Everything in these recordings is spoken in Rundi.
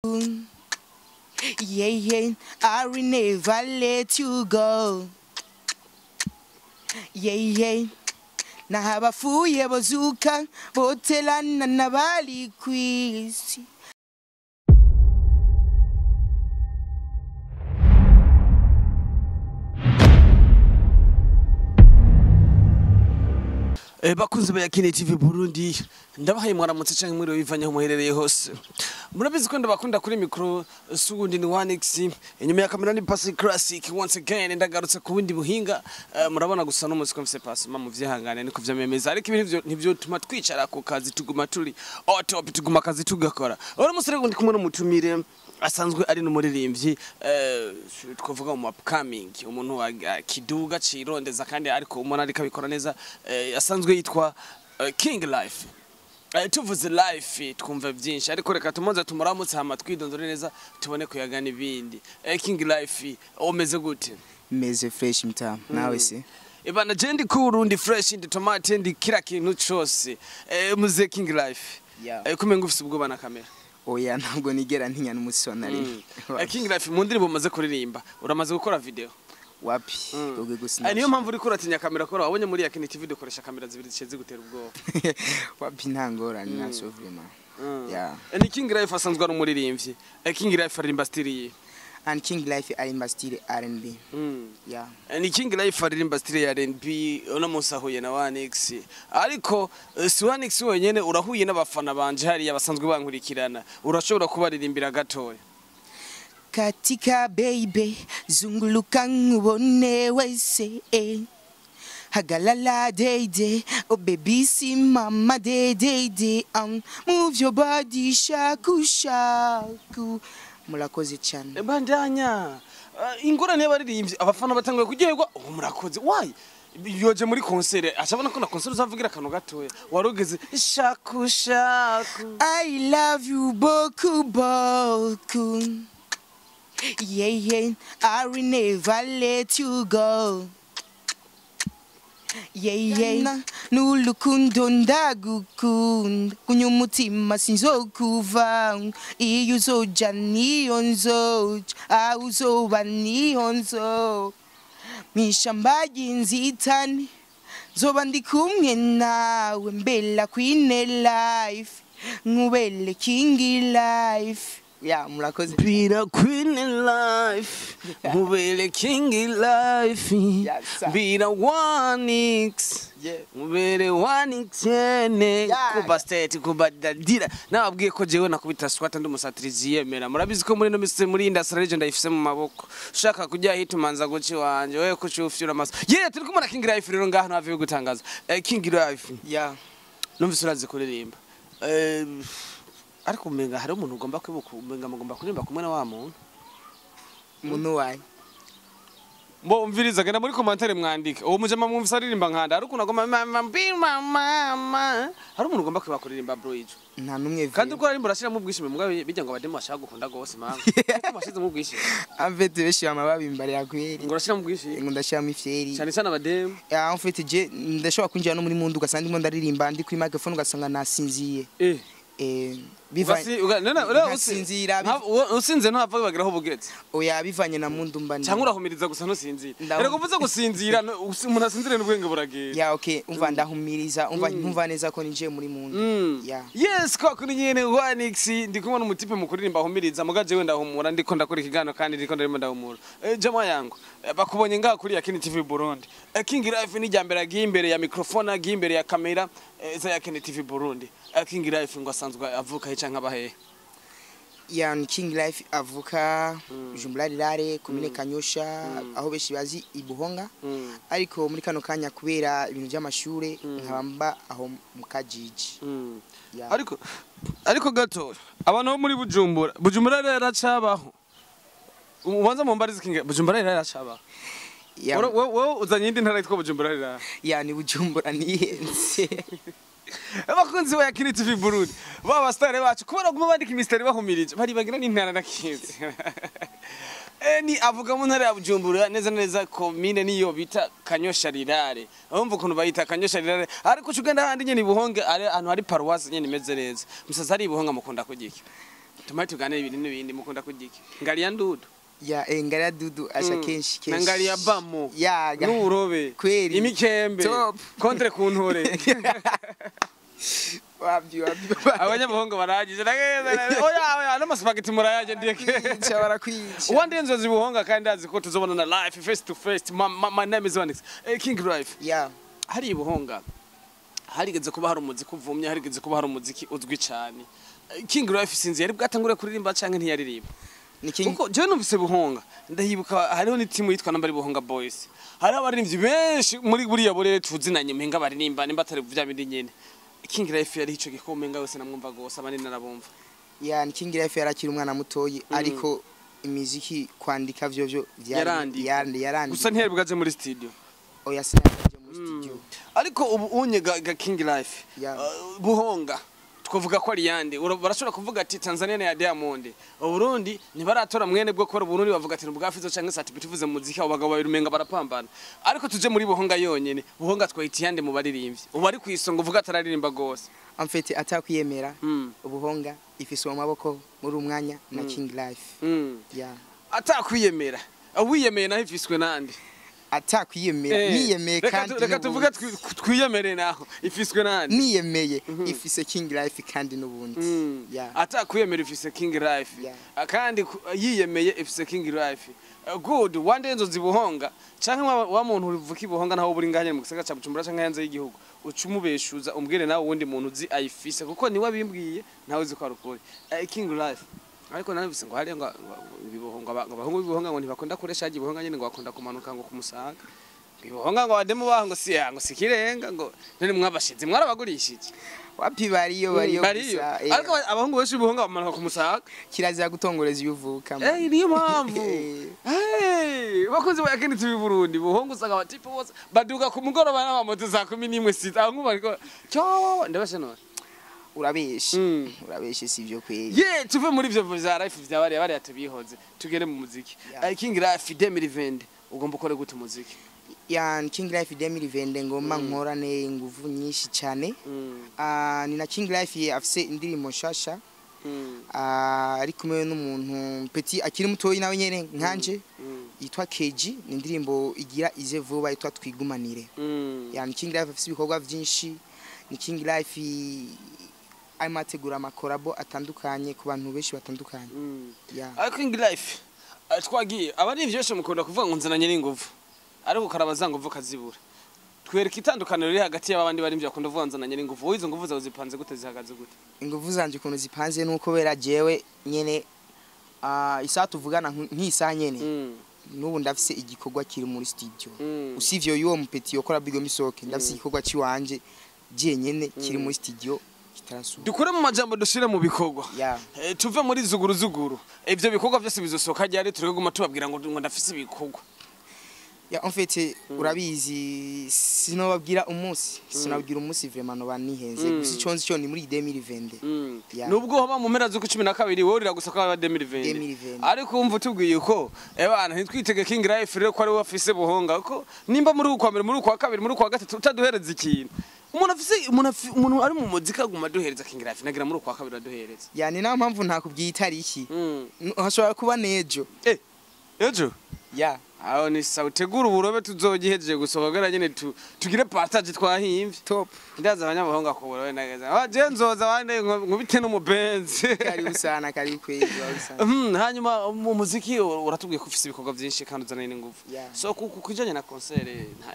Yeah, yeah, I will never let you go. Yeah, yeah. Naho abapfuye bozuka botelana n'abari kw'isi. Bakunzi ba Yakini TV Burundi, ndabahaye mwaramutse canke mwiriwe bivanye aho muherereye hose. Murabizi ko ndabakunda kuri micro sugundi ni 1x, inyuma ya kamera ni Pasi Classic. Once again ndagarutse ku bundi buhinga. Murabona gusa no munsi ko mfise pasi mu vyihangane niko vyamemeza, ariko ibintu ntivyo tuma twicara ku kazi, tuguma turi on top, tuguma kazi tugakora. Ora munsi rero ndi kumwe n'umutumire asanzwe ari n'umuririmbyi, twavuga mu upcoming, umuntu wa kiduga cirondeza kandi ariko umuntu ariko abikora neza, asanzwe yitwa King Life. Tuvuze life twumva byinshi, ariko reka tumonze tumuramutse hama twidondore neza tubone kuyagana ibindi. King Life, umeze gute? Meze fresh mtamu, nawe se? Ibana je ndi ku Burundi fresh, ndi tomate, ndi kila kintu cose. Muze King Life. Yeah. Kumenga ufise ubwoba na kamera? Oya, ntabwo nigera ntinya n'umunsi wa na rimwe. King Life, mu ndirimbo umaze kuririmba uramaze gukora video? Wapi, ubwo gusa. Niyo mpamvu uriko uratinya kamera, ko wabonye muri Yakini TV dukoresha kamera zibiri zishe zigutera ubwoba. Wapi, nta ngorane nazo vraiment. Yeah. Ni King Life asanzwe ari umuririmbyi. King Life aririmba style yihe? And King Life arimba style R&B. Yeah. Ni King Life aririmba style ya R&B. Uno munsi ahuye na 1X, ariko si 1X wenyene, urahuye n'abafana banje hariya basanzwe bankurikirana, urashobora kubaririmbira gatoya? Katika baby, zunguluka nkubone wese, eh. Hagalala dede, oh baby simama dede de, move your body shaku shaku. Murakoze cyane. Bandanya. Ingorane y'abaririmbyi, abafana batanguye kuryoherwa, ubu murakoze why yoje muri concert acabona ko na concert uzavugira akantu gatoya warugeze shaku shaku. I love you beaucoup beaucoup. Yeah, yeah, I will never let you go. Yeah, yeah, n'urukundo ndagukunda, kunya umutima sinzokuva, iyo uzoja niyo nzoja, aho uzoba niyo nzo, mw'ishamba ry'inzitane nzoba ndi kumwe nawe, mbela queen life, nkubele king life. Yeah, murakoze. Bira queen life, mubele king life. Yes, sir. Bira 1x. Yeah. Mubere 1x yene. Yeah. Kuba state kuba dadira nababwiye ko jewe nakubita squat ndi umusatirizi yemera. Murabizi ko muri no mise muri industry legend ndayifise mu maboko, ushaka kujya hit umanza guci wanje wewe kucufyura amaso. Yeah, turi kumwe na King Life rero ngaha ntavuye gutangaza. King Life. Yeah. Numvise urazi kuririmba, ariko umenga hari umuntu ugomba kwibuka, umenga mugomba kuririmba kumwe na wa muntu. Muntu wayi? Mbo umviriza, genda muri commentaire mwandike uwo mujama mwumvise aririmba nkanda, ariko unagomba mama mama mama, hari umuntu ugomba kwibuka kuririmba bro ijo? Nta numwe. Kandi uko aririmba urashiramo ubwishime, mugabo bijya ngo abademu bashaka gukunda gose mama, kuko bashize mu bwishime. En fait benshi bama babimbarira kweri. Ngo urashiramo ubwishime? Ngo ndashiramo ifyeri. Cyane cyane abademu. Yeah, en fait je ndashobora kwinjira no muri mundu ugasanga ndimo ndaririmba ndi kuri microphone ugasanga nasinziye. Basi nkasinzira. Usinze ntapfa bagiraho ubugetse? Oya, bivanye na mundu mba. Cyangwa urahumiriza gusa ntusinzire? Erega uvuze gusinzira, umuntu asinzire n'ubwenge buragenda. Yeah, okay, umva ndahumiriza, umva ntumva neza ko ninjiye muri mundu. Yeah. Yes, kwa kuri nyene 1x ndi kumwe n'umutipe mu kuririmba ahumiriza, muga jewe ndahumura ndiko ndakora ikiganiro kandi ndiko ndarimo ndahumura. Jama yangu, bakubonye ngaha kuri Yakini TV Burundi. King Life ni jambere agiye imbere ya microphone, agiye imbere ya kamera za Yakini TV Burundi. King Life ngo asanzwe avuka he canke abahehe? Yeah, ni King Life avuka Bujumbura Rirare, komine Kanyosha, aho benshi bazi Ibuhonga, ariko muri kano kanya kubera ibintu by'amashure nkaba mba aho mu Kajiji. Yeah. Ariko gato, abantu bo muri Bujumbura, Bujumbura rero yaracabaho. Ubanza mumbarize King, Bujumbura rero yaracabaho? Yeah. Wowe uzanye indi ntara yitwa Bujumbura rero? Yeah, ni Bujumbura nihenze. Abakunzi ba Yakini TV Burundi, ba basitare bacu kubera guma bandika imistari bahumirije baribagira n'intara nakinze. Ni avuga mu ntara ya Bujumbura neza neza, komine niyo bita Kanyosha Rirare. Urumva ukuntu bayita Kanyosha Rirare, ariko ugenda handi nyene Buhonge ari ahantu hari paroisse nyene imeze neza. Musaza ari Buhonga mukunda kugiki? Tumaye tuganire ibintu n'ibindi. Mukunda kurya iki? Ngari ya ndudu? Ya, ngari ya dudu asha, kenshi kenshi. Na ngari ya bamo? Ya n'uburobe? Kweli. Imikembe? Top. Contre ku ntore. Wabyi wabyi. Abanyabuhongo baragize, oya oya, n'amaspaghetti murayaje ndeke. Barakwica, barakwica. Wandi nzozi buhonga kandi azi ko tuzobona na live face to face. My name is Onyx. King Life, hari ibuhonga harigeze kuba hari umuziki uvumye, harigeze kuba hari umuziki uzwi cyane. King Life sinzi yari bwatangure kuririmba canke ntiyaririmba? Ni King. Kuko jewe numvise Buhonga ndahibuka hariho n'itimu yitwa Nambari Buhonga Boys, hariho abaririmbyi benshi muri buriya burere tuzinanye, mpenga baririmba nimba atari vya bindi nyene. King Life yari ico gikombe nga yose namwumva gose, abandi narabumva. Ya, ni King Life yarakiri umwana mutoyi, ariko imiziki kwandika vyo Yarandika. Yarandika. Gusa ntiyari bwaje muri studio. Oya, sinari muri studio. Ariko ubu unye ga King Life, Buhonga twavuga ko ari yande? Barashobora kuvuga ati Tanzania na ya Diamond, Uburundi ntibaratora mwene bwo kora Uburundi, bavuga ati ubwa Fizo canke Sat-B. Tuvuze mu muziki abo bagabo babiri umenga barapambana, ariko tuje muri Buhonga yonyene, Buhonga twahita yande mu baririmbyi ubu ari kwisonga, uvuga atararirimba gose? En fait, atakwiyemera, Ubuhonga ifise mu maboko muri umwanya na King Life. Ya. Atakwiyemera, wiyemeye naho ifiswe nande? Atakwiyemera, niyemeye kandi Reka n'ubundi. tuvuge twiyemere, naho ifiswe nande? Niyemeye ifise King Life kandi n'ubundi. Ya. Atakwiyemera ifise King Life. Yeah. Kandi yiyemeye ifise King Life. Good one day nzozi Buhonga canke wa muntu uvuka ibuhonga naho buri nganye mu gisagara ca Bujumbura canke hanze y'igihugu, uca umubeshuza umbwire nawe uwundi muntu uzi ayifise, kuko niwe abimbwiye, ntawe uzi ko ari ukuri. King Life, ariko narumvise ngo hariyo ngo abahungu b'ibuhonga ngo ntibakunda kuresha hagiye ibuhonga nyene, ngo bakunda kumanuka ngo kumusaga, ngo ibuhonga ngo abademu baho ngo si ngo sikirenga, ngo none mwabashize mwarabagurishije? Wapi, bariyo, bariyo. Bariyo. Gusa, Ariko abahungu benshi b'ibuhonga bamanuka kumusaga. Kirazira gutongoreza iyo uvuka, man. Niyo mpamvu. Bakunzi ba Yakini TV Burundi, Buhongo usanga abatipe bose baduga ku mugoroba n'amamoto saa 11 sita. Aho nkuba ariko cyo ndabashe none. Urabeshe. Urabeshe, si ivyo kweli. Ye, tuve muri ivyo vya life vya bariya bariya tubihoze. Tugere mu muziki. Yeah. King Life 2020 ugomba ukore gute umuziki? Ya, King Life 2020 ngoma nkorane inguvu nyinshi cyane. Ni na King Life ye afise indirimbo nshasha. Ari kumwe n'umuntu petit akiri mutoyi nawe nyene nkanje, yitwa KG. Ni indirimbo igira ize vuba yitwa Twigumanire. Ya, ni King Life afise ibikorwa byinshi, ni King Life arimo ategura amakorabo atandukanye ku bantu benshi batandukanye. Ya. Ariko King Life, twagiye abarivyo benshi mukunda kuvuga ngo nzananye n'inguvu, ariko ukaraba za nguvu kazibura. Twereka itandukaniro riri hagati y'abandi barimvyi bakunda kuvuga nzananye n'inguvu. Wowe izo nguvu zawe zipanze gute, zihagaze gute? Inguvu zanje ukuntu zipanze nuko bera jewe nyene, isaha tuvugana nk'isaha nyene, n'ubu ndafise igikorwa kiri muri studio. Usivye y'uwo mupeti yokora bigo misoke, ndafise igikorwa ciwanje jenyene kiri muri studio kitarasohoka. Dukure mu majambo dushire mu bikorwa. Ya. Tuve muri zuguru zuguru. Ivyo bikorwa byose bizosohoka ryari? Tureke guma tubabwira ngo ndafise ibikorwa. Ya, en fait, urabizi, sinobabwira umunsi, sinababwira umunsi vraiment, noba nihenze. Gusa ico nzi cyo ni muri 2020. Ya. Nubwo hoba mu mpera z'uku 12, wowe urira gusa ko aba 2020. 2020. Ariko umva utubwiye uko ebana ntitwitege King Life rero ko ari we afise Buhonga, ko nimba muri ukwa mbere, muri ukwa kabiri, muri ukwa gatatu utaduhereza ikintu, umuntu afise umuntu ari mu muzika aguma aduhereza. King Life nagira muri ukwa kabiri aduhereza. Ya, ni nayo mpamvu ntakubwiye itariki. Hashobora kuba nejo. Ejo? Ya. Aho ni sawa, utegura uburobe tuzogihejeje gusohoka kugira nyene tugire partage twahimvye. Top. Ndaza abanyabuhonga ku burobe nageza, ah, je nzoza abandi nkubite n'umubenzi. Karibu sana, karibu kweli, karibu sana. Hanyuma mu muziki uratubwiye ko ufise ibikorwa byinshi kandi uzana n'inguvu. Yeah. So ku kijanye na concert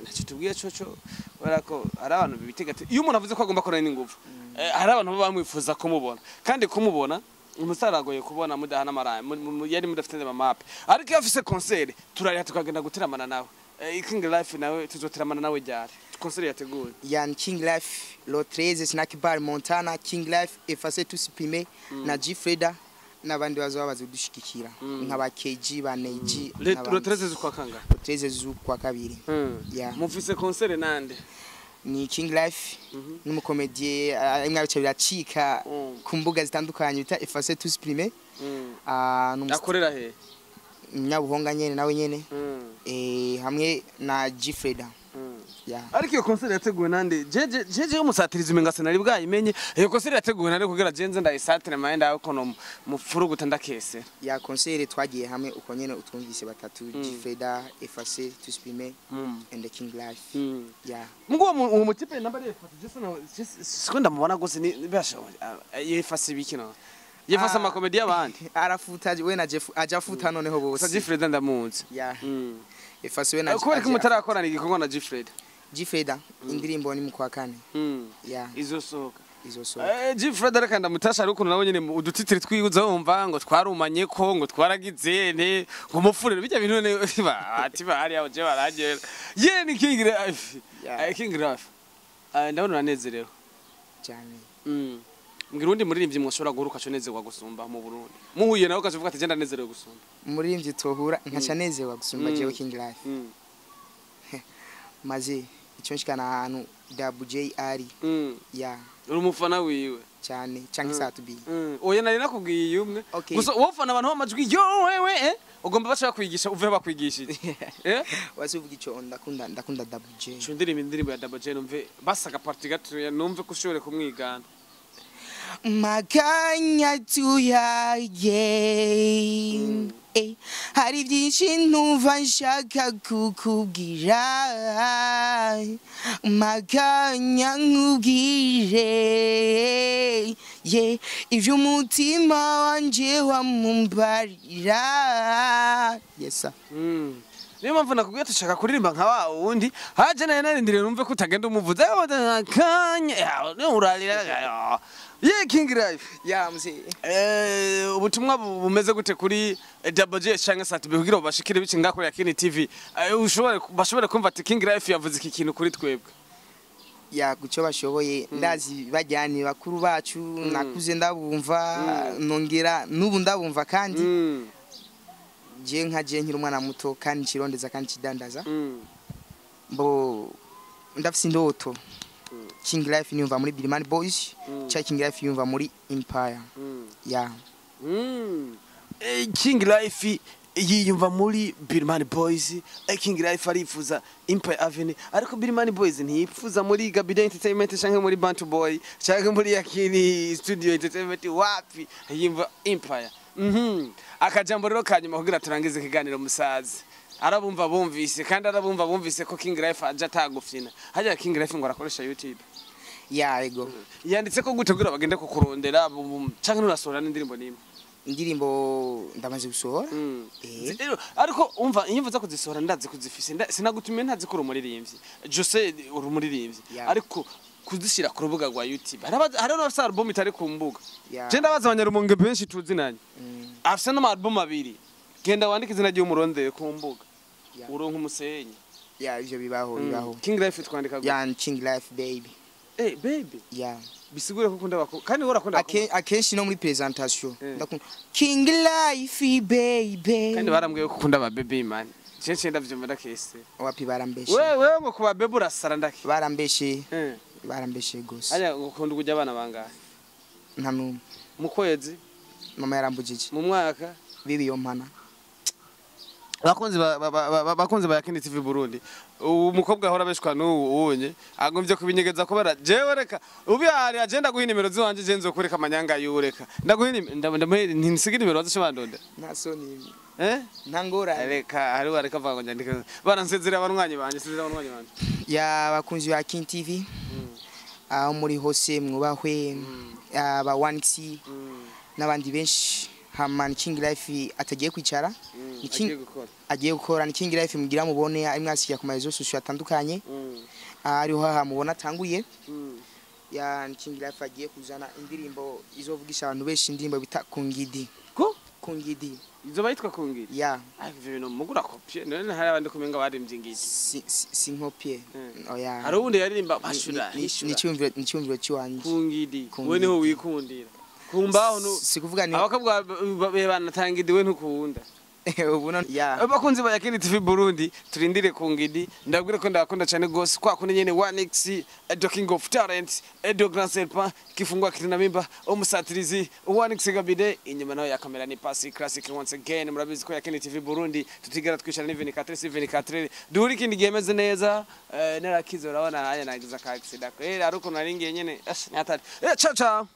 ntacyo tubwiye coco, kubera ko hari abantu bibitega ati iyo umuntu avuze ko agomba korana n'inguvu, hari abantu baba bamwifuza kumubona, kandi kumubona umusare aragoye kubona mudahana amaraye yari mudafite amamape, ariko iyo afise concert turariha tukagenda guteramana nawe. King Life nawe tuzoteramana nawe ryari concert yateguye? Yan, King Life le 13, Snack Bar Montana, King Life effacer tout supprimer na G Freda n'abandi bazoba bazodushigikira nka ba KG, ba Neji. Le 13 z'ukwa kangahe? Le 13 z'ukwa kabiri. Yeah. Mufise concert nande? Ni King Life n'umukomedie imwe abica biracika ku mbuga zitandukanye bita effacer tout supprimer. Akorera he? Nyabuhonga nyene nawe nyene, hamwe na G Freda. Yeah. Ariko iyo concert yateguwe nande? Jeje umusatirizi umenga sinari bwayimenye. Iyo concert yateguwe nande kugira jenze ndayisatire mahenda ukono mufuruguta ndakese? Ya, concert twagiye hamwe uko nyene utwumvise batatu: Gfreda, Efase, Tuspime and the King Life. Yeah. Mungu uwo mutipe namba ari Efase, je sana siko ndamubona gose, ni basha yefase biki no yefase Ah. amakomedi y'abandi. Arafuta we na Jeff aja afuta noneho Gusa bose. Gfreda ndamuzi. Yeah. Efase we na Kubera ko mutarakorana igikorwa na Gfreda? Gfreda indirimbo ni mu kwa kane. Yeah. Izosohoka? Izosohoka. Gfreda reka ndamutasha, ariko nawe nyene udutitiri twiwe wumva ngo twarumanye ko ngo twaragize ne ngo mufurire bijya bintu ne ati bahari aho je baragera ye ni King Life. Yeah. King Life, ndabona uranezerewe. Cyane. Mbwira undi muririmbyi mwoshobora guhuruka aco nezerwa gusumba mu Burundi, muhuye nawe ukavuga ati je ndanezerewe gusumba. Umuririmbyi tohura nkaca nezerwa gusumba jewe King Life, maze icyo nshikana ahantu WJ ari. Yeah. Uri umufana wiwe? Cyane, canke Satubi. Oya, nari nakubwiye umwe. Okay. Gusa wowe ufana abantu b'amajwi yo wewe ugomba bashaka kwigisha uve bakwigishije? Wasivuga ico, ndakunda WJ. Ico ndirimbo, indirimbo ya Double J, numve basaga party gatoya, numve ko ushobore kumwigana. Maganya tuyage, hari byinshi ntumva nshaka kukubwira, maganya nkubwire ye ibyo umutima wanje wamumbarira, yes sir. Niyo mpamvu nakubwiye tushaka kuririmba nka wa wundi haje naye narindiriye numve ko utagenda umuvuza kanya urarira ye King Life. Ya mzee. Ubutumwa bumeze gute kuri Double J canke Sat-B kugira ngo bashikire bici ngako ya Kini TV, ushobore bashobore kumva ati King Life yavuze iki kintu kuri twebwe? Ya, gucyo bashoboye ndazi bajyane bakuru bacu, nakuze ndabumva, nongera n'ubu ndabumva, kandi je nka je nkiri umwana muto kandi nkirondeza kandi kidandaza, mbo ndafise indoto King Life niyumva muri Bilman Boys cya King Life yumva muri Empire. Ya. King Life yiyumva muri Birman Boys. King Life arifuza Empire Avenue, ariko Birman Boys ntiyipfuza muri Gabida Entertainment canke muri Bantu Boy canke muri Yakini Studio Entertainment, wapi, yiyumva Empire. Akajambo rero kanyuma kugira turangize ikiganiro, musaza arabumva bumvise, kandi arabumva bumvise ko King Life aje atagufyina hajya. King Life ngo arakoresha YouTube? Ya, ego. Yanditse ko gute kugira bagende kukurondera, canke nurasohora n'indirimbo nimwe? Indirimbo ndamaze gusohora. Rero, ariko umva, iyo mvuze kuzisohora ndazi kuzifise, sinagutumiye ntazi ko uri umuririmbyi, Jose uri umuririmbyi, ariko kuzishyira ku rubuga rwa YouTube, hari n'abafise album itari ku mbuga. Je ndabaza abanyarumonge benshi tuzinanye, afise n'ama album abiri, genda wandike izina ry'umurondere ku mbuga, uronka umusenyi. Ya, ivyo bibaho, bibaho. King Life twandika gute? Ya, King Life baby. Baby? Ya. Bisigure ko ukunda abakobwa, kandi wowe urakunda abakobwa. Akenshi no muri presentation ndakunda King Life baby. Kandi barambwiye ko ukunda aba baby man, je ndavyumva ndakese. Wapi, barambeshe. Wewe ngo kuba baby urasara ndake. Barambeshe. Barambeshe gose. Hajya ngo ukunda kujya abana bangahe? Nta numwe. Mu kwezi? Mama yarambujije. Mu mwaka? Bibi yo mpana. Bakunzi ba Yakini TV Burundi, uwo mukobwa ahora abeshwa n'ubu unye agomvye kubinyegeza kubera jewe reka ubihari agenda guha inimero ziwanje, je nzokureka amanyanga yureka ndaguha ndamuhe ntisiga inimero bazo bandonde. Nta soni. Eh? Nta ngorane. Reka hari areka avuga ngo nyandike baransezera abanywanyi banje, sezera abanywanyi banje. Ya, bakunzi ba King TV aho muri hose mwubahwe, aba 1C n'abandi benshi, hama ni King Life atagiye kwicara, ni King agiye gukora. Agiye gukora, ni King Life mugira mubone ari mwasiya ku marezo sosio atandukanye, ariho aha mubona atanguye. Ya, ni King Life agiye kuzana indirimbo izovugisha abantu benshi, indirimbo bita Kungidi. Ko? Kungidi. Izo bayitwa Kungidi? Ya. Ariko ivyo bintu mugura kopie none hari abandi kumenga barimbye ingidi? Si nkopie, oya. Hari uwundi yaririmba bashura. Ni cyumviro cy'iwanje. Kungidi. Kungidi. We niho wikundira kumbaho nu Si kuvuga ni abakobwa banatanga idi, we ntukunda. Ubu none ya. Abakunzi ba Yakini TV Burundi, turindire ku ngidi. Ndabwire ko ndabakunda cyane gose, kwa kundi nyene, 1x the king of talent, Edo Grand Serpent, kifungwa kirina mimba, umusatirizi 1x Gabide. Inyuma nayo ya kamera ni Pasi Classic once again. Murabizi ko Yakini TV Burundi tutigera twicara ni 24 sur 24. Duhuri ikindi gihe meze neza, narakize. Urabona haya nagize ka accident kwera, ariko naringiye nyene, ni hatari. Ciao ciao.